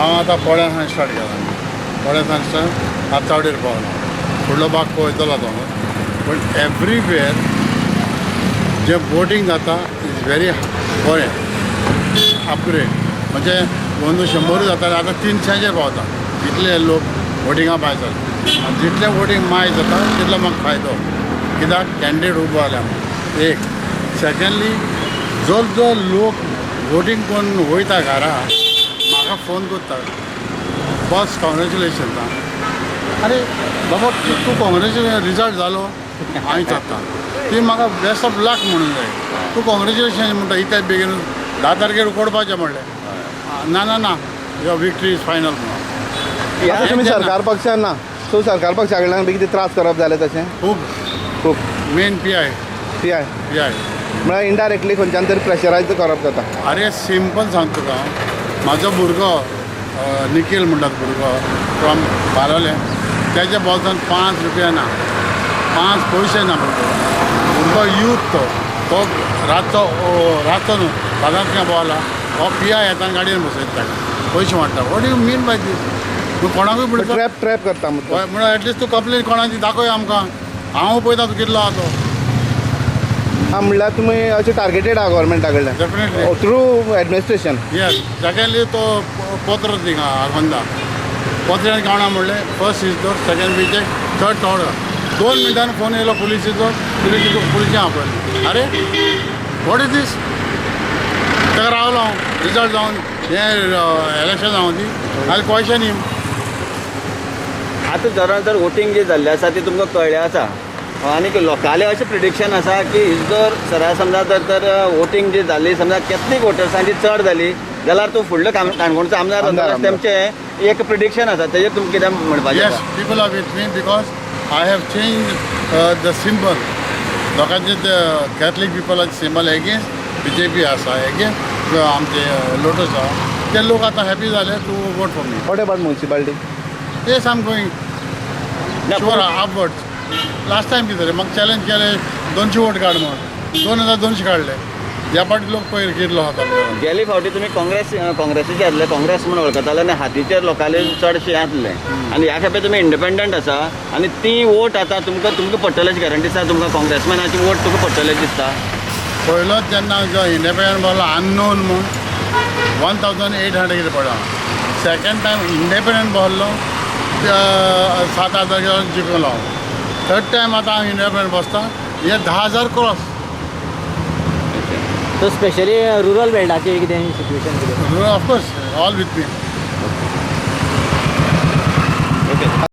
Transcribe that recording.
हांव आतां पोळ्या सावन स्टार्ट केला. पोळ्या सावन स्टार्ट आतां चावडेर पावला. फुडलो भाग पळयतलो आतां. पूण एवरीवेर जें वोटींग जाता is very बरें अपग्रेड. म्हणजे अंदू 100 जाताले, आतां 300चेर पावता. इतले लोक वोटिंगा भायर सरले आनी जितलें वोटींग माय जाता तितलो म्हाका फायदो, कित्याक कॅन्डिडेट उबो जाल्या. एक सेकेंडली, जो जो लोक वोटींग करून वयता घरा, म्हाका फोन करता, बॉस कॉंग्रेच्युलेशन. अरे बाबा, तूं कॉंग्रेच्युलेशन, रिजल्ट जालो. हांवें विचारता ती म्हाका बेस्ट ऑफ लक म्हणून जाय. तूं कॉंग्रेच्युलेशन म्हणटा इतल्या बेगीन? 10 तारखेर उकोडपाचें म्हणलें. ना ना ना, your victory is final म्हणून. आतां तुमी सरकार पक्षान ना, सो सरकार पक्षा कडल्यान बी कितें त्रास करप जालें तशें? खूब. खूब. Main PI. PI? PI. म्हळ्यार इनडायरेक्टली खंयच्यान तरी प्रेशरायज करप जाता. अरे, सिंपल सांगता तुका हांव. म्हाजो भुरगो निखील म्हणटात भुरगो फ्रॉम बालोलें, तेज्या बोल्सान 5 रुपया ना, 5 पयशे ना. भुरगो भुरगो यूथ तो तो रातचो, रातचो न्हू, सदांच थिंगा भोंवला. हो पीआय येता आनी गाडयेन बसयता ताका, पयशे वाडटा. What you mean by this? तूं कोणाकूय म्हणटा. ट्रॅप ट्रॅप करता म्हणटा. हय, म्हणल्यार एटलिस्ट तूं कंप्लेन कोणाची दाखय आमकां, हांव पळयता तूं कितलो आहा तो. हा, म्हणल्यार तुमी अशें टार्गेटेड आहा गव्हर्मेंटा कडल्यान? Definitely. Through administration. Yes. Secondly, तो पत्र थिंगा आगोंदा पत्र्यान कोणा म्हणलें, first Isidore, second Vijay, third थोडो. 2 मिनटान फोन येयलो पुलिसीचो. पुलिसीचो, पुलिशी आपयलें. अरे, what is this? ताका रावलो हांव रिजल्ट जावन, हें इलेक्शन जावन दी आनी क्वेशन हिम. आतां जरा जर वोटींग जी जाल्लें आसा ती तुमकां कळ्ळें आसा आनी लोकांलें अशें प्रिडिक्शन आसा की जर सरा समजा जर तर वोटींग जी जाली, समजा कॅथलीक वोटर्सांची चड जाली जाल्यार तूं फुडलो काणकोणचो आमदार आमदार, जातलो. तेमचें एक प्रिडिक्शन आसा, तेजेर तुमकां कितें म्हणपाचें येस आसा? People are with me because I have change the symbol. लोकांचे ते कॅथलीक पिपलाचे सिंबल एगेन्स्ट बीजेपी आसा, एगेन्स्ट आमचे लोटस आहा. ते लोक आतां हॅपी जाले to vote for me. What about municipality? Yes, I am going ना, sure upwards. Last time कितें जालें, म्हाका चॅलेंज केलें 200 वोट काड म्हणून, 2200 काडले. ह्या फावटी लोक पयर कितलो आहा तो. गेले फावटी तुमी काँग्रेसीचे आसले, काँग्रेस म्हूण वळखताले आनी हातीचेर लोकांले चडशें हें आसलें आनी ह्या खेपे तुमी इंडिपेंडंट आसा आनी ती वोट आतां तुमकां पडटले अशी गॅरंटी आसा? तुमकां काँग्रेसमॅनाची वोट तुमकां पडटले दिसता? पयलोच जेन्ना जो इंडिपेंडंट बोलो अननोन म्हूण, 1800 कितें पडला. सेकंड टायम इंडिपेंडंट बसलो, 7000 कितें जिखलो हांव. थर्ड टायम आतां हांव इंडिपेंडंट बसता, हे 10,000 cross. So specially rural बेल्टाचेर कितें सिच्युएशन कितें? Of course, all with me.